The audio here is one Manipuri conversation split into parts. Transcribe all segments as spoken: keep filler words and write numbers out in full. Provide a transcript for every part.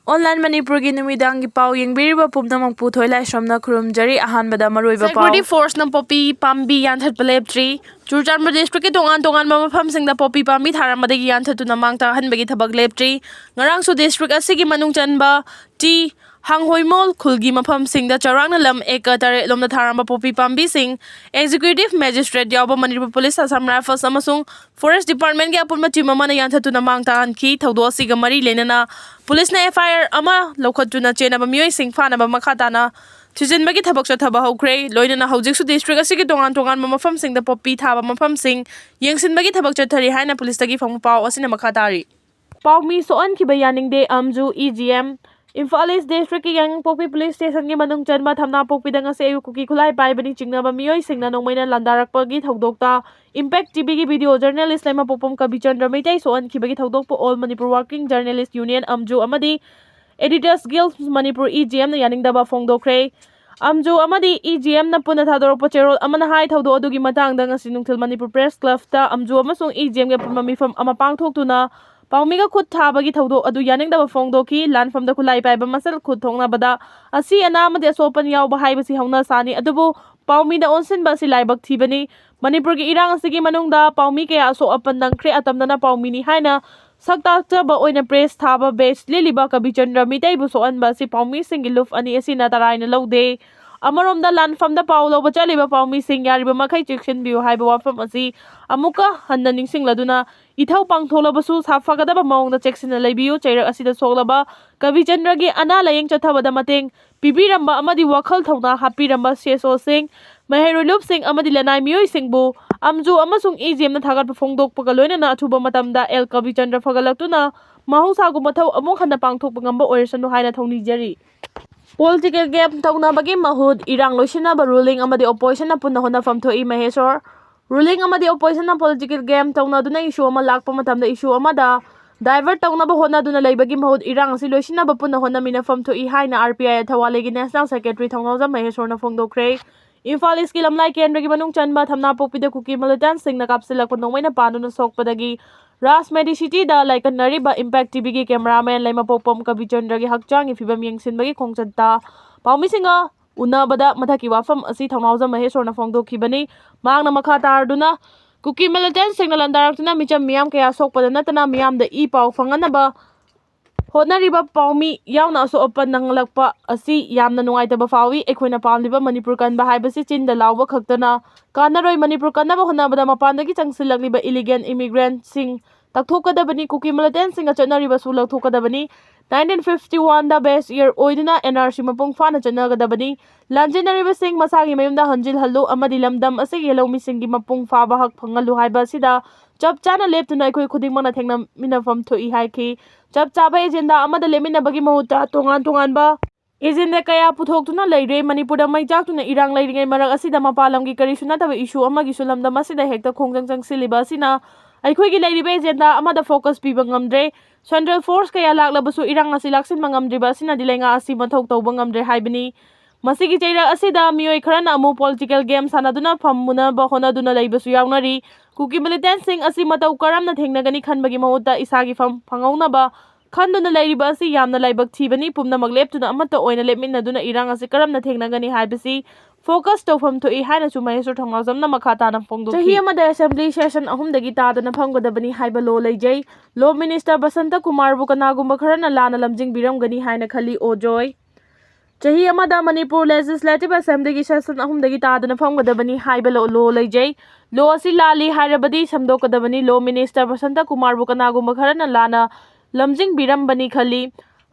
Online ꯃꯅꯤꯄꯨꯔꯒꯤ ꯅꯨꯃꯤꯗꯥꯡꯒꯤ ꯄꯥꯎ ꯌꯦꯡꯕꯤꯔꯤꯕ ꯄꯨꯝꯅꯃꯛꯄꯨ ꯊꯣꯏꯂꯥꯏꯁ꯭ꯔꯝꯅ ꯈꯨꯔꯨꯝꯖꯔꯤ꯫ ꯑꯍꯥꯟꯕꯗ ꯃꯔꯨꯑꯣꯏꯕ ꯄꯥꯎ꯫ Security forceꯅ poppy ꯄꯥꯝꯕꯤ ꯌꯥꯟꯊꯠꯄ ꯂꯦꯞꯇ꯭ꯔꯤ꯫ ꯆꯨꯔꯆꯥꯟꯄꯨꯔ districtꯀꯤ ꯇꯣꯉꯥꯟ ꯇꯣꯉꯥꯟꯕ ꯃꯐꯝꯁꯤꯡꯗ poppy ꯄꯥꯝꯕꯤ ꯊꯥꯔꯝꯕꯗꯒꯤ ꯌꯥꯟꯊꯠꯇꯨꯅ ꯃꯥꯡ ꯇꯥꯛꯍꯟꯕꯒꯤ ꯊꯕꯛ ꯂꯦꯞꯇ꯭ꯔꯤ꯫ ꯉꯔꯥꯡꯁꯨ district ꯑꯁꯤꯒꯤ ꯃꯅꯨꯡ ꯆꯟꯕ ꯇꯤ ꯍꯥꯡꯍꯣꯏꯃꯣꯜ ꯈꯨꯜꯒꯤ ꯃꯐꯝꯁꯤꯡꯗ ꯆꯥꯎꯔꯥꯛꯅ ꯂꯝ acre ꯇꯔꯦꯠ ꯂꯣꯝꯗ ꯊꯥꯔꯝꯕ poppy ꯄꯥꯝꯕꯤꯁꯤꯡ Executive Magistrate ꯌꯥꯎꯕ ꯃꯅꯤꯄꯨꯔ Police, Assam Rifles ꯑꯃꯁꯨꯡ Forest Departmentꯀꯤ ꯑꯄꯨꯟꯕ team ꯑꯃꯅ ꯌꯥꯟꯊꯠꯇꯨꯅ ꯃꯥꯡ ꯇꯥꯛꯍꯟꯈꯤ꯫ ꯊꯧꯗꯣꯛ ꯑꯁꯤꯒ ꯃꯔꯤ ꯂꯩꯅꯅ policeꯅ F I R ꯑꯃ ꯂꯧꯈꯠꯇꯨꯅ ꯆꯦꯟꯅꯕ ꯃꯤꯑꯣꯏꯁꯤꯡ ꯐꯥꯅꯕ ꯃꯈꯥ ꯇꯥꯅ ꯊꯤꯖꯤꯟꯕꯒꯤ ꯊꯕꯛ ꯆꯠꯊꯕ ꯍꯧꯈ꯭ꯔꯦ꯫ ꯂꯣꯏꯅꯅ ꯍꯧꯖꯤꯛꯁꯨ district ꯑꯁꯤꯒꯤ ꯇꯣꯉꯥꯟ ꯇꯣꯉꯥꯟꯕ ꯃꯐꯝꯁꯤꯡꯗ poppy ꯊꯥꯕ ꯃꯐꯝꯁꯤꯡ ꯌꯦꯡꯁꯤꯟꯕꯒꯤ ꯊꯕꯛ ꯆꯠꯊꯔꯤ ꯍꯥꯏꯅ policeꯇꯒꯤ ꯐꯪꯕ ꯄꯥꯎ ꯑꯁꯤꯅ ꯃꯈꯥ ꯇꯥꯔꯤ꯫ ꯄꯥꯎꯃꯤ ꯁꯣꯛꯍꯟꯈꯤꯕ ꯌꯥꯅꯤꯡꯗꯦ, ꯑꯝꯖꯨ, E G M꯫ Imphal East districtꯀꯤ ꯌꯥꯏꯉꯪꯄꯣꯛꯄꯤ police stationꯒꯤ ꯃꯅꯨꯡ ꯆꯟꯕ ꯊꯝꯅꯥꯄꯣꯛꯄꯤꯗ ꯉꯁꯤ ꯑꯌꯨꯛ ꯀꯨꯀꯤ ꯈꯨꯠꯂꯥꯏ ꯄꯥꯏꯕꯅꯤ ꯆꯤꯡꯅꯕ ꯃꯤꯑꯣꯏꯁꯤꯡꯅ ꯅꯣꯡꯃꯩꯅ ꯂꯥꯟꯗꯥꯔꯛꯄꯒꯤ ꯊꯧꯗꯣꯛꯇ Impact TVꯒꯤ video journalist ꯂꯩꯃꯄꯣꯛꯄꯝ ꯀꯕꯤꯆꯟꯗ꯭ꯔ Meitei ꯁꯣꯛꯍꯟꯈꯤꯕꯒꯤ ꯊꯧꯗꯣꯛꯄꯨ All Manipur Working Journalist Union, ꯑꯝꯖꯨ, ꯑꯃꯗꯤ Editors Guild Manipur, E G Mꯅ ꯌꯥꯅꯤꯡꯗꯕ ꯐꯣꯡꯗꯣꯛꯈ꯭ꯔꯦ꯫ ꯑꯝꯖꯨ ꯑꯃꯗꯤ E G Mꯅ ꯄꯨꯟꯅ ꯊꯥꯗꯣꯔꯛꯄ ꯆꯦꯔꯣꯜ ꯑꯃꯅ ꯍꯥꯏ, ꯊꯧꯗꯣꯛ ꯑꯗꯨꯒꯤ ꯃꯇꯥꯡꯗ ꯉꯁꯤ ꯅꯨꯡꯊꯤꯜ Manipur Press Clubꯇ ꯑꯝꯖꯨ ꯑꯃꯁꯨꯡ E G Mꯒꯤ ꯑꯄꯨꯟꯕ ꯃꯤꯐꯝ ꯑꯃ ꯄꯥꯡꯊꯣꯛꯇꯨꯅ ꯄꯥꯎꯃꯤꯒ ꯈꯨꯠ ꯊꯥꯕꯒꯤ ꯊꯧꯗꯣꯛ ꯑꯗꯨ ꯌꯥꯅꯤꯡꯗꯕ ꯐꯣꯡꯗꯣꯛꯈꯤ꯫ ꯂꯥꯟꯐꯝꯗ ꯈꯨꯠꯂꯥꯏ ꯄꯥꯏꯕ ꯃꯁꯦꯜ ꯈꯨꯠ ꯊꯣꯛꯅꯕꯗ ꯑꯁꯤ ꯑꯅꯥ ꯑꯃꯗꯤ ꯑꯁꯣꯛ ꯑꯄꯟ ꯌꯥꯎꯕ ꯍꯥꯏꯕꯁꯤ ꯍꯧꯅ ꯁꯥꯅꯤ, ꯑꯗꯨꯕꯨ ꯄꯥꯎꯃꯤꯗ ꯑꯣꯟꯁꯤꯟꯕ ꯑꯁꯤ ꯂꯥꯏꯕꯛ ꯊꯤꯕꯅꯤ꯫ ꯃꯅꯤꯄꯨꯔꯒꯤ ꯏꯔꯥꯡ ꯑꯁꯤꯒꯤ ꯃꯅꯨꯡꯗ ꯄꯥꯎꯃꯤ ꯀꯌꯥ ꯑꯁꯣꯛ ꯑꯄꯟ ꯅꯪꯈ꯭ꯔꯦ꯫ ꯑꯇꯝꯅꯅ ꯄꯥꯎꯃꯤꯅꯤ ꯍꯥꯏꯅ ꯁꯛ ꯇꯥꯛꯆꯕ ꯑꯣꯏꯅ press ꯊꯥꯕ batch ꯂꯤꯜꯂꯤꯕ ꯀꯕꯤꯆꯟꯗ꯭ꯔ ꯃꯤꯇꯩꯕꯨ ꯁꯣꯛꯍꯟꯕ ꯑꯁꯤ ꯄꯥꯎꯃꯤꯁꯤꯡꯒꯤ ꯂꯨꯞ ꯑꯅꯤ ꯑꯁꯤꯅ ꯇꯔꯥꯏꯅ ꯂꯧꯗꯦ꯫ ꯑꯃꯔꯣꯝꯗ ꯂꯥꯟꯐꯝꯗ ꯄꯥꯎ ꯂꯧꯕ ꯆꯠꯂꯤꯕ ꯄꯥꯎꯃꯤꯁꯤꯡ ꯌꯥꯔꯤꯕ ꯃꯈꯩ ꯆꯦꯛꯁꯤꯟꯕꯤꯌꯨ ꯍꯥꯏꯕ ꯋꯥꯐꯝ ꯑꯁꯤ ꯑꯃꯨꯛꯀ ꯍꯟꯅ ꯅꯤꯡꯁꯤꯡꯂꯗꯨꯅ ꯏꯊꯧ ꯄꯥꯡꯊꯣꯛꯂꯕꯁꯨ ꯁꯥꯐꯒꯗꯕ ꯃꯑꯣꯡꯗ ꯆꯦꯛꯁꯤꯟꯅ ꯂꯩꯕꯤꯌꯨ꯫ ꯆꯩꯔꯛ ꯑꯁꯤꯗ ꯁꯣꯛꯂꯕ ꯀꯕꯤꯆꯟꯗ꯭ꯔꯒꯤ ꯑꯅꯥ ꯂꯥꯌꯦꯡ ꯆꯠꯊꯕꯗ ꯃꯇꯦꯡ ꯄꯤꯕꯤꯔꯝꯕ ꯑꯃꯗꯤ ꯋꯥꯈꯜ ꯊꯧꯅꯥ ꯍꯥꯞꯄꯤꯔꯝꯕ C S Oꯁꯤꯡ, ꯃꯍꯩꯔꯣꯏ ꯂꯨꯞꯁꯤꯡ ꯑꯃꯗꯤ ꯂꯅꯥꯏ ꯃꯤꯑꯣꯏꯁꯤꯡꯕꯨ ꯑꯝꯖꯨ ꯑꯃꯁꯨꯡ E G Mꯅ ꯊꯥꯒꯠꯄ ꯐꯣꯡꯗꯣꯛꯄꯒ ꯂꯣꯏꯅꯅ ꯑꯊꯨꯕ ꯃꯇꯝꯗ ꯑꯦꯜ ꯀꯕꯤꯆꯟꯗ꯭ꯔ ꯐꯒꯠꯂꯛꯇꯨꯅ ꯃꯍꯧꯁꯥꯒꯨꯝꯕ ꯊꯧ ꯑꯃꯨꯛ ꯍꯟꯅ ꯄꯥꯡꯊꯣꯛꯄ ꯉꯝꯕ ꯑꯣꯏꯔꯁꯅꯨ ꯍꯥꯏꯅ ꯊꯧꯅꯤꯖꯔꯤ꯫ Political game ꯇꯧꯅꯕꯒꯤ ꯃꯍꯨꯠ ꯏꯔꯥꯡ ꯂꯣꯏꯁꯤꯟꯅꯕ ruling ꯑꯃꯗꯤ oppositionꯅ ꯄꯨꯟꯅ ꯍꯣꯠꯅꯐꯝ ꯊꯣꯛꯏ, ꯃꯍꯦꯁꯣꯔ꯫ Ruling ꯑꯃꯗꯤ oppositionꯅ political game ꯇꯧꯅꯗꯨꯅ issue ꯑꯃ ꯂꯥꯛꯄ ꯃꯇꯝꯗ issue ꯑꯃꯗ divert ꯇꯧꯅꯕ ꯍꯣꯠꯅꯗꯨꯅ ꯂꯩꯕꯒꯤ ꯃꯍꯨꯠ ꯏꯔꯥꯡ ꯑꯁꯤ ꯂꯣꯏꯁꯤꯟꯅꯕ ꯄꯨꯟꯅ ꯍꯣꯠꯅꯃꯤꯟꯅꯐꯝ ꯊꯣꯛꯏ ꯍꯥꯏꯅ R P I ꯊꯧꯋꯥꯂꯩꯒꯤ National Secretary ꯊꯧꯅꯥꯎꯖꯝ ꯃꯍꯦꯁꯣꯔꯅ ꯐꯣꯡꯗꯣꯛꯈ꯭ꯔꯦ꯫ ꯏꯝꯐꯥꯜ Eastꯀꯤ ꯂꯝꯂꯥꯏ ꯀꯦꯟꯗ꯭ꯔꯒꯤ ꯃꯅꯨꯡ ꯆꯟꯕ ꯊꯝꯅꯥꯄꯣꯛꯄꯤꯗ ꯀꯨꯀꯤ militantꯁꯤꯡꯅ ꯀꯥꯞꯁꯤꯜꯂꯛꯄ ꯅꯣꯡꯃꯩꯅ ꯄꯥꯟꯗꯨꯅ ꯁꯣꯛꯄꯗꯒꯤ ꯔꯥꯖ ꯃꯦꯗꯤꯁꯤꯇꯤꯗ ꯂꯥꯏꯀꯠꯅꯔꯤꯕ ꯏꯝꯄꯦꯛ ꯇꯤꯚꯤꯒꯤ ꯀꯦꯃꯦꯔꯥꯃꯦꯟ ꯂꯩꯃꯄꯣꯛꯄꯝ ꯀꯕꯤꯆꯟꯗ꯭ꯔꯒꯤ ꯍꯛꯆꯥꯡꯒꯤ ꯐꯤꯕꯝ ꯌꯦꯡꯁꯤꯟꯕꯒꯤ ꯈꯣꯡꯆꯠꯇ ꯄꯥꯎꯃꯤꯁꯤꯡꯒ ꯎꯅꯕꯗ ꯃꯊꯛꯀꯤ ꯋꯥꯐꯝ ꯑꯁꯤ ꯊꯧꯅꯥꯎꯖꯝ ꯃꯍꯦꯁꯣꯔꯅ ꯐꯣꯡꯗꯣꯛꯈꯤꯕꯅꯤ꯫ ꯃꯍꯥꯛꯅ ꯃꯈꯥ ꯇꯥꯔꯗꯨꯅ, ꯀꯨꯀꯤ ꯃꯤꯂꯤꯇꯦꯟꯁꯤꯡꯅ ꯂꯥꯟꯗꯥꯔꯛꯇꯨꯅ ꯃꯤꯆꯝ ꯃꯤꯌꯥꯝ ꯀꯌꯥ ꯁꯣꯛꯄꯗ ꯅꯠꯇꯅ ꯃꯤꯌꯥꯝꯗ ꯏ ꯄꯥꯎ ꯐꯪꯍꯟꯅꯕ ꯍꯣꯠꯅꯔꯤꯕ ꯄꯥꯎꯃꯤ ꯌꯥꯎꯅ ꯑꯁꯣꯛ ꯑꯄꯟ ꯅꯪꯂꯛꯄ ꯑꯁꯤ ꯌꯥꯝꯅ ꯅꯨꯡꯉꯥꯏꯇꯕ ꯐꯥꯎꯏ꯫ ꯑꯩꯈꯣꯏꯅ ꯄꯥꯝꯂꯤꯕ ꯃꯅꯤꯄꯨꯔ ꯀꯟꯕ ꯍꯥꯏꯕꯁꯤ ꯆꯤꯟꯗ ꯂꯥꯎꯕ ꯈꯛꯇꯅ ꯀꯥꯟꯅꯔꯣꯏ꯫ ꯃꯅꯤꯄꯨꯔ ꯀꯟꯅꯕ ꯍꯣꯠꯅꯕꯗ ꯃꯄꯥꯟꯗꯒꯤ ꯆꯪꯁꯤꯜꯂꯛꯂꯤꯕ ꯏꯂꯤꯒꯦꯜ ꯏꯃꯤꯒ꯭ꯔꯦꯟꯁꯤꯡ ꯇꯛꯊꯣꯛꯀꯗꯕꯅꯤ꯫ ꯀꯨꯀꯤ ꯃꯤꯂꯤꯇꯦꯟꯁꯤꯡꯅ ꯆꯠꯅꯔꯤꯕꯁꯨ ꯂꯧꯊꯣꯛꯀꯗꯕꯅꯤ꯫ ꯅꯥꯏꯟꯇꯤꯟ ꯐꯤꯐꯇꯤ ꯋꯥꯟꯗ ꯕꯦꯁ ꯏꯌꯔ ꯑꯣꯏꯗꯨꯅ ꯑꯦꯟ ꯑꯥꯔ ꯁꯤ ꯃꯄꯨꯡ ꯐꯥꯅ ꯆꯠꯅꯒꯗꯕꯅꯤ꯫ ꯂꯥꯟꯖꯦꯟꯅꯔꯤꯕꯁꯤꯡ ꯃꯁꯥꯒꯤ ꯃꯌꯨꯝꯗ ꯍꯟꯖꯤꯜꯍꯜꯂꯨ ꯑꯃꯗꯤ ꯂꯝꯗꯝ ꯑꯁꯤꯒꯤ ꯂꯧꯃꯤꯁꯤꯡꯒꯤ ꯃꯄꯨꯡ ꯐꯥꯕ ꯍꯛ ꯐꯪꯍꯜꯂꯨ ꯍꯥꯏꯕ ꯑꯁꯤꯗ ꯆꯞ ꯆꯥꯅ ꯂꯦꯞꯇꯨꯅ ꯑꯩꯈꯣꯏ ꯈꯨꯗꯤꯡꯃꯛꯅ ꯊꯦꯡꯅꯃꯤꯟꯅꯐꯝ ꯊꯣꯛꯏ ꯍꯥꯏꯈꯤ꯫ ꯆꯞ ꯆꯥꯕ ꯑꯦꯖꯦꯟꯗꯥ ꯑꯃꯗ ꯂꯦꯞꯃꯤꯟꯅꯕꯒꯤ ꯃꯍꯨꯠꯇ ꯇꯣꯉꯥꯟ ꯇꯣꯉꯥꯟꯕ ꯑꯦꯖꯦꯟꯗꯥ ꯀꯌꯥ ꯄꯨꯊꯣꯛꯇꯨꯅ ꯂꯩꯔꯦ꯫ ꯃꯅꯤꯄꯨꯔꯗ ꯃꯩ ꯆꯥꯛꯇꯨꯅ ꯏꯔꯥꯡ ꯂꯩꯔꯤꯉꯩ ꯃꯔꯛ ꯑꯁꯤꯗ ꯃꯄꯥꯟ ꯂꯝꯒꯤ ꯀꯔꯤꯁꯨ ꯅꯠꯇꯕ ꯏꯁꯨ ꯑꯃꯒꯤꯁꯨ ꯂꯝꯗꯝ ꯑꯁꯤꯗ ꯍꯦꯛꯇ ꯈꯣꯡꯖꯪ ꯆꯪꯁꯤꯜꯂꯤꯕ ꯑꯁꯤꯅ ꯑꯩꯈꯣꯏꯒꯤ ꯂꯩꯔꯤꯕ ꯑꯦꯖꯦꯟꯗꯥ ꯑꯃꯗ ꯐꯣꯀꯁ ꯄꯤꯕ ꯉꯝꯗ꯭ꯔꯦ꯫ ꯁꯦꯟꯇ꯭ꯔꯦꯜ ꯐꯣꯔꯁ ꯀꯌꯥ ꯂꯥꯛꯂꯕꯁꯨ ꯏꯔꯥꯡ ꯑꯁꯤ ꯂꯥꯛꯁꯤꯟꯕ ꯉꯝꯗ꯭ꯔꯤꯕ ꯑꯁꯤꯅꯗꯤ ꯂꯩꯉꯥꯛ ꯑꯁꯤ ꯃꯊꯧ ꯇꯧꯕ ꯉꯝꯗ꯭ꯔꯦ ꯍꯥꯏꯕꯅꯤ꯫ ꯃꯁꯤꯒꯤ ꯆꯩꯔꯛ ꯑꯁꯤꯗ ꯃꯤꯑꯣꯏ ꯈꯔꯅ ꯑꯃꯨꯛ ꯄꯣꯂꯤꯇꯤꯀꯦꯜ ꯒꯦꯝ ꯁꯥꯟꯅꯗꯨꯅ ꯐꯝ ꯃꯨꯟꯅꯕ ꯍꯣꯠꯅꯗꯨꯅ ꯂꯩꯕꯁꯨ ꯌꯥꯎꯅꯔꯤ꯫ ꯀꯨꯀꯤ ꯃꯤꯂꯤꯇꯦꯟꯁꯤꯡ ꯑꯁꯤ ꯃꯇꯧ ꯀꯔꯝꯅ ꯊꯦꯡꯅꯒꯅꯤ ꯈꯟꯕꯒꯤ ꯃꯍꯨꯠꯇ ꯏꯁꯥꯒꯤ ꯐꯝ ꯐꯪꯍꯧꯅꯕ ꯈꯟꯗꯨꯅ ꯂꯩꯔꯤꯕ ꯑꯁꯤ ꯌꯥꯝꯅ ꯂꯥꯏꯕꯛ ꯊꯤꯕꯅꯤ꯫ ꯄꯨꯝꯅꯃꯛ ꯂꯦꯞꯇꯨꯅ ꯑꯃꯠꯇ ꯑꯣꯏꯅ ꯂꯦꯞꯃꯤꯟꯅꯗꯨꯅ ꯏꯔꯥꯡ ꯑꯁꯤ ꯀꯔꯝꯅ ꯊꯦꯡꯅꯒꯅꯤ ꯍꯥꯏꯕꯁꯤ ꯐꯣꯀꯁ ꯇꯧꯐꯝ ꯊꯣꯛꯏ ꯍꯥꯏꯅꯁꯨ ꯃꯍꯦꯁꯣꯔ ꯊꯧꯅꯥꯎꯖꯝꯅ ꯃꯈꯥ ꯇꯥꯅ ꯐꯣꯡꯗꯣꯛꯈꯤ꯫ ꯆꯍꯤ ꯑꯃꯗ ꯑꯦꯁꯦꯝꯕ꯭ꯂꯤ ꯁꯦꯁꯟ ꯑꯍꯨꯝꯗꯒꯤ ꯇꯥꯗꯅ ꯐꯝꯒꯗꯕꯅꯤ ꯍꯥꯏꯕ ꯂꯣ ꯂꯩꯖꯩ꯫ ꯂꯣ ꯃꯤꯅꯤꯁꯇꯔ ꯕꯁꯟꯇ ꯀꯨꯃꯥꯔꯕꯨ ꯀꯅꯥꯒꯨꯝꯕ ꯈꯔꯅ ꯂꯥꯟꯅ ꯂꯝꯖꯤꯡꯕꯤꯔꯝꯒꯅꯤ ꯍꯥꯏꯅ ꯈꯜꯂꯤ, ꯑꯣ ꯖꯣꯏ꯫ ꯆꯍꯤ ꯑꯃꯗ ꯃꯅꯤꯄꯨꯔ ꯂꯦꯖꯤꯁꯂꯦꯇꯤꯚ ꯑꯦꯁꯦꯝꯕ꯭ꯂꯤꯒꯤ ꯁꯦꯁꯟ ꯑꯍꯨꯝꯗꯒꯤ ꯇꯥꯗꯅ ꯐꯝꯒꯗꯕꯅꯤ ꯍꯥꯏꯕ ꯂꯣ, ꯂꯣ ꯂꯩꯖꯩ꯫ ꯂꯣ ꯑꯁꯤ ꯂꯥꯜꯂꯤ ꯍꯥꯏꯔꯕꯗꯤ ꯁꯦꯝꯗꯣꯛꯀꯗꯕꯅꯤ꯫ ꯂꯣ ꯃꯤꯅꯤꯁꯇꯔ ꯕꯁꯟꯇ ꯀꯨꯃꯥꯔꯕꯨ ꯀꯅꯥꯒꯨꯝꯕ ꯈꯔꯅ ꯂꯥꯟꯅ ꯂꯝꯖꯤꯡꯕꯤꯔꯝꯕꯅꯤ ꯈꯜꯂꯤ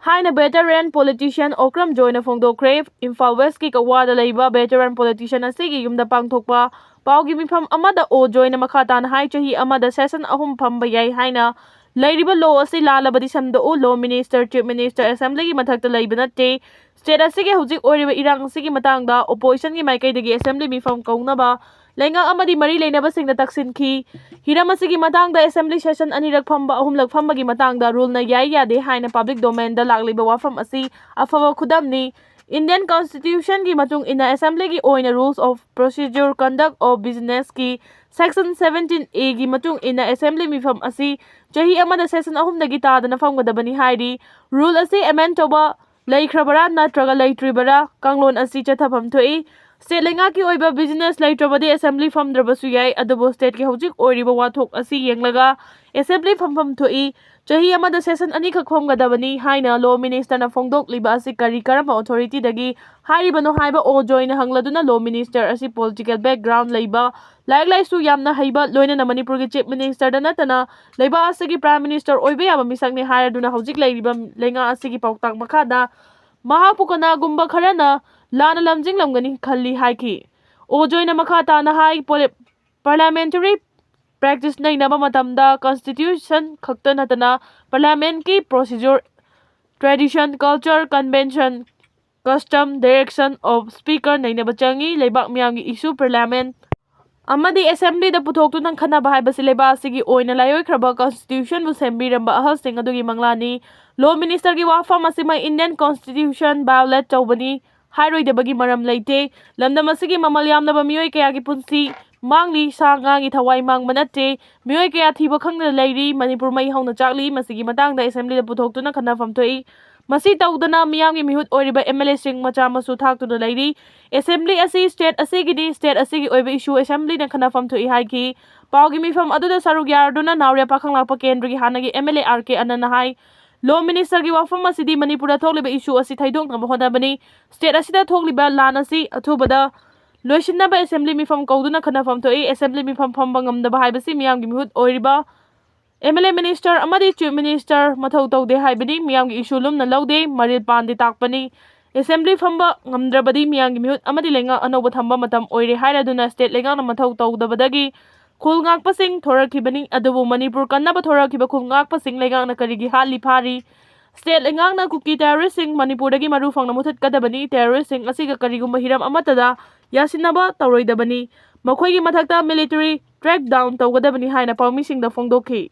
ꯍꯥꯏꯅ ꯚꯦꯇꯔꯦꯟ ꯄꯣꯂꯤꯇꯤꯁꯤꯌꯥꯟ ꯑꯣꯀ꯭ꯔꯝ ꯖꯣꯏꯅ ꯐꯣꯡꯗꯣꯛꯈ꯭ꯔꯦ꯫ ꯏꯝꯐꯥꯜ ꯋꯦꯁꯀꯤ ꯀꯛꯋꯥꯗ ꯂꯩꯕ ꯚꯦꯇꯔꯦꯟ ꯄꯣꯂꯤꯇꯤꯁꯤꯌꯥꯟ ꯑꯁꯤꯒꯤ ꯌꯨꯝꯗ ꯄꯥꯡꯊꯣꯛꯄ ꯄꯥꯎꯒꯤ ꯃꯤꯐꯝ ꯑꯃꯗ ꯑꯣ ꯖꯣꯏꯅ ꯃꯈꯥ ꯇꯥꯅ ꯍꯥꯏ, ꯆꯍꯤ ꯑꯃꯗ ꯁꯦꯁꯟ ꯑꯍꯨꯝ ꯐꯝꯕ ꯌꯥꯏ ꯍꯥꯏꯅ ꯂꯩꯔꯤꯕ ꯂꯣ ꯑꯁꯤ ꯂꯥꯜꯂꯕꯗꯤ ꯁꯦꯝꯗꯣꯛꯎ꯫ ꯂꯣ ꯃꯤꯅꯤꯁꯇꯔ, ꯆꯤꯐ ꯃꯤꯅꯤꯁꯇꯔ ꯑꯦꯁꯦꯝꯕ꯭ꯂꯤꯒꯤ ꯃꯊꯛꯇ ꯂꯩꯕ ꯅꯠꯇꯦ꯫ ꯁ꯭ꯇꯦꯠ ꯑꯁꯤꯒꯤ ꯍꯧꯖꯤꯛ ꯑꯣꯏꯔꯤꯕ ꯏꯔꯥꯡ ꯑꯁꯤꯒꯤ ꯃꯇꯥꯡꯗ ꯑꯣꯄꯣꯖꯤꯁꯟꯒꯤ ꯃꯥꯏꯀꯩꯗꯒꯤ ꯑꯦꯁꯦꯝꯕ꯭ꯂꯤ ꯃꯤꯐꯝ ꯀꯧꯅꯕ ꯂꯩꯉꯥꯛ ꯑꯃꯗꯤ ꯃꯔꯤ ꯂꯩꯅꯕꯁꯤꯡꯗ ꯇꯛꯁꯤꯟꯈꯤ꯫ ꯍꯤꯔꯝ ꯑꯁꯤꯒꯤ ꯃꯇꯥꯡꯗ ꯑꯦꯁꯦꯝꯕ꯭ꯂꯤ ꯁꯦꯁꯟ ꯑꯅꯤꯔꯛ ꯐꯝꯕ, ꯑꯍꯨꯝꯂꯛ ꯐꯝꯕꯒꯤ ꯃꯇꯥꯡꯗ ꯔꯨꯜꯅ ꯌꯥꯏ ꯌꯥꯗꯦ ꯍꯥꯏꯅ ꯄꯕ꯭ꯂꯤꯛ ꯗꯣꯃꯦꯟꯗ ꯂꯥꯛꯂꯤꯕ ꯋꯥꯐꯝ ꯑꯁꯤ ꯑꯐꯕ ꯈꯨꯗꯝꯅꯤ꯫ Indian Constitution ꯒꯤ ꯃꯇꯨꯡ ꯏꯟꯅ Assembly ꯒꯤ ꯑꯣꯏꯅ Rules of Procedure Conduct of Business ꯀꯤ Section seventeen A ꯒꯤ ꯃꯇꯨꯡ ꯏꯟꯅ Assembly ꯃꯤꯐꯝ ꯑꯁꯤ ꯆꯍꯤ ꯑꯃꯗ session ꯑꯍꯨꯝꯗꯒꯤ ꯇꯥꯗꯅ ꯐꯝꯒꯗꯕꯅꯤ ꯍꯥꯏꯔꯤ꯫ Rule ꯑꯁꯤ amend ꯇꯧꯕ ꯂꯩꯈ꯭ꯔꯕꯔꯥ ꯅꯠꯇ꯭ꯔꯒ ꯂꯩꯇ꯭ꯔꯤꯕꯔꯥ, ꯀꯥꯡꯂꯣꯟ ꯑꯁꯤ ꯆꯠꯊꯐꯝ ꯊꯣꯛꯏ꯫ State ꯂꯩꯉꯥꯛꯀꯤ ꯑꯣꯏꯕ business ꯂꯩꯇ꯭ꯔꯕꯗꯤ Assembly ꯐꯝꯗ꯭ꯔꯕꯁꯨ ꯌꯥꯏ, ꯑꯗꯨꯕꯨ state ꯀꯤ ꯍꯧꯖꯤꯛ ꯑꯣꯏꯔꯤꯕ ꯋꯥꯊꯣꯛ ꯑꯁꯤ ꯌꯦꯡꯂꯒ Assembly ꯐꯝꯐꯝ ꯊꯣꯛꯏ꯫ ꯆꯍꯤ ꯑꯃꯗ session ꯑꯅꯤꯈꯛ ꯐꯝꯒꯗꯕꯅꯤ ꯍꯥꯏꯅ Law Minister ꯅ ꯐꯣꯡꯗꯣꯛꯂꯤꯕ ꯑꯁꯤ ꯀꯔꯤ ꯀꯔꯝꯕ authority ꯗꯒꯤ ꯍꯥꯏꯔꯤꯕꯅꯣ ꯍꯥꯏꯕ ꯑꯣ ꯖꯣꯏꯅ ꯍꯪꯂꯗꯨꯅ Law Minister ꯑꯁꯤ political background ꯂꯩꯕ, ꯂꯥꯏꯔꯤꯛ ꯂꯥꯏꯁꯨ ꯌꯥꯝꯅ ꯍꯩꯕ, ꯂꯣꯏꯅꯅ ꯃꯅꯤꯄꯨꯔꯒꯤ Chief Minister ꯗ ꯅꯠꯇꯅ ꯂꯩꯕꯥꯛ ꯑꯁꯤꯒꯤ Prime Minister ꯑꯣꯏꯕ ꯌꯥꯕ ꯃꯤꯁꯛꯅꯤ ꯍꯥꯏꯔꯗꯨꯅ ꯍꯧꯖꯤꯛ ꯂꯩꯔꯤꯕ ꯂꯩꯉꯥꯛ ꯑꯁꯤꯒꯤ ꯄꯥꯎꯇꯥꯛ ꯃꯈꯥꯗ ꯃꯍꯥꯛꯄꯨ ꯀꯅꯥꯒꯨꯝꯕ ꯈꯔꯅ ꯂꯥꯟꯅ ꯂꯝꯖꯤꯡꯂꯝꯒꯅꯤ ꯈꯜꯂꯤ ꯍꯥꯏꯈꯤ꯫ ꯑꯣ ꯖꯣꯏꯅ ꯃꯈꯥ ꯇꯥꯅ ꯍꯥꯏ, ꯄꯣꯂꯤ-, parliamentary practice ꯅꯩꯅꯕ ꯃꯇꯝꯗ Constitution ꯈꯛꯇ ꯅꯠꯇꯅ Parliament ꯀꯤ procedure, tradition, culture, convention, custom, direction of speaker ꯅꯩꯅꯕ ꯆꯪꯏ꯫ ꯂꯩꯕꯥꯛ ꯃꯤꯌꯥꯝꯒꯤ issue Parliament ꯑꯃꯗꯤ Assembly ꯗ ꯄꯨꯊꯣꯛꯇꯨꯅ ꯈꯟꯅꯕ ꯍꯥꯏꯕꯁꯤ ꯂꯩꯕꯥꯛ ꯑꯁꯤꯒꯤ ꯑꯣꯏꯅ ꯂꯥꯏꯑꯣꯏꯈ꯭ꯔꯕ Constitution ꯕꯨ ꯁꯦꯝꯕꯤꯔꯝꯕ ꯑꯍꯜꯁꯤꯡ ꯑꯗꯨꯒꯤ ꯃꯪꯂꯥꯟꯅꯤ꯫ Law Minister ꯒꯤ ꯋꯥꯐꯝ ꯑꯁꯤꯃꯛ Indian Constitution violate ꯇꯧꯕꯅꯤ ꯍꯥꯏꯔꯣꯏꯗꯕꯒꯤ ꯃꯔꯝ ꯂꯩꯇꯦ꯫ ꯂꯝꯗꯝ ꯑꯁꯤꯒꯤ ꯃꯃꯜ ꯌꯥꯝꯂꯕ ꯃꯤꯑꯣꯏ ꯀꯌꯥꯒꯤ ꯄꯨꯟꯁꯤ ꯃꯥꯡꯂꯤ, ꯁꯥ ꯉꯥꯒꯤ ꯊꯋꯥꯏ ꯃꯥꯡꯕ ꯅꯠꯇꯦ꯫ ꯃꯤꯑꯣꯏ ꯀꯌꯥ ꯊꯤꯕ ꯈꯪꯗꯅ ꯂꯩꯔꯤ꯫ ꯃꯅꯤꯄꯨꯔ ꯃꯩ ꯍꯧꯅ ꯆꯥꯛꯂꯤ꯫ ꯃꯁꯤꯒꯤ ꯃꯇꯥꯡꯗ Assembly ꯗ ꯄꯨꯊꯣꯛꯇꯨꯅ ꯈꯟꯅꯐꯝ ꯊꯣꯛꯏ꯫ ꯃꯁꯤ ꯇꯧꯗꯅ ꯃꯤꯌꯥꯝꯒꯤ ꯃꯤꯍꯨꯠ ꯑꯣꯏꯔꯤꯕ M L A ꯁꯤꯡ ꯃꯆꯥ ꯃꯁꯨ ꯊꯥꯛꯇꯨꯅ ꯂꯩꯔꯤ꯫ Assembly ꯑꯁꯤ state ꯑꯁꯤꯒꯤꯅꯤ, state ꯑꯁꯤꯒꯤ ꯑꯣꯏꯕ issue Assembly ꯅ ꯈꯟꯅꯐꯝ ꯊꯣꯛꯏ ꯍꯥꯏꯈꯤ꯫ ꯄꯥꯎꯒꯤ ꯃꯤꯐꯝ ꯑꯗꯨꯗ ꯁꯔꯨꯛ ꯌꯥꯔꯗꯨꯅ ꯅꯥꯎꯔꯦꯝ ꯄꯥꯈꯪꯂꯥꯛꯄ ꯀꯦꯟꯗ꯭ꯔꯒꯤ ꯍꯥꯟꯅꯒꯤ M L A R K ꯑꯅꯟꯅ high, Law Minister ꯒꯤ ꯋꯥꯐꯝ ꯑꯁꯤꯗꯤ ꯃꯅꯤꯄꯨꯔꯗ ꯊꯣꯛꯂꯤꯕ issue ꯑꯁꯤ ꯊꯩꯗꯣꯛꯅꯕ ꯍꯣꯠꯅꯕꯅꯤ꯫ State ꯑꯁꯤꯗ ꯊꯣꯛꯂꯤꯕ ꯂꯥꯟ ꯑꯁꯤ ꯑꯊꯨꯕꯗ ꯂꯣꯏꯁꯤꯟꯅꯕ Assembly ꯃꯤꯐꯝ ꯀꯧꯗꯨꯅ ꯈꯟꯅꯐꯝ ꯊꯣꯛꯏ꯫ Assembly ꯃꯤꯐꯝ ꯐꯝꯕ ꯉꯝꯗꯕ ꯍꯥꯏꯕꯁꯤ ꯃꯤꯌꯥꯝꯒꯤ ꯃꯤꯍꯨꯠ ꯑꯣꯏꯔꯤꯕ M L A, Minister ꯑꯃꯗꯤ Chief Minister ꯃꯊꯧ ꯇꯧꯗꯦ ꯍꯥꯏꯕꯅꯤ꯫ ꯃꯤꯌꯥꯝꯒꯤ issue ꯂꯨꯝꯅ ꯂꯧꯗꯦ, ꯃꯔꯤꯜ ꯄꯥꯟꯗꯦ ꯇꯥꯛꯄꯅꯤ꯫ Assembly ꯐꯝꯕ ꯉꯝꯗ꯭ꯔꯕꯗꯤ ꯃꯤꯌꯥꯝꯒꯤ ꯃꯤꯍꯨꯠ ꯑꯃꯗꯤ ꯂꯩꯉꯥꯛ ꯑꯅꯧꯕ ꯊꯝꯕ ꯃꯇꯝ ꯑꯣꯏꯔꯦ ꯍꯥꯏꯔꯗꯨꯅ state ꯂꯩꯉꯥꯛꯅ ꯃꯊꯧ ꯇꯧꯗꯕꯗꯒꯤ ꯈꯨꯜ ꯉꯥꯛꯄꯁꯤꯡ ꯊꯣꯔꯛꯈꯤꯕꯅꯤ꯫ ꯑꯗꯨꯕꯨ ꯃꯅꯤꯄꯨꯔ ꯀꯟꯅꯕ ꯊꯣꯔꯛꯈꯤꯕ ꯈꯨꯜ ꯉꯥꯛꯄꯁꯤꯡ ꯂꯩꯉꯥꯛꯅ ꯀꯔꯤꯒꯤ ꯍꯥꯠꯂꯤ ꯐꯥꯔꯤ? State ꯂꯩꯉꯥꯛꯅ ꯀꯨꯀꯤ terrorist ꯁꯤꯡ ꯃꯅꯤꯄꯨꯔꯗꯒꯤ ꯃꯔꯨ ꯐꯪꯅ ꯃꯨꯊꯠꯀꯗꯕꯅꯤ꯫ Terrorist ꯁꯤꯡ ꯑꯁꯤꯒ ꯀꯔꯤꯒꯨꯝꯕ ꯍꯤꯔꯝ ꯑꯃꯠꯇꯗ ꯌꯥꯁꯤꯟꯅꯕ ꯇꯧꯔꯣꯏꯗꯕꯅꯤ꯫ ꯃꯈꯣꯏꯒꯤ ꯃꯊꯛꯇ military crackdown ꯇꯧꯒꯗꯕꯅꯤ ꯍꯥꯏꯅ ꯄꯥꯎꯃꯤꯁꯤꯡꯗ ꯐꯣꯡꯗꯣꯛꯈꯤ꯫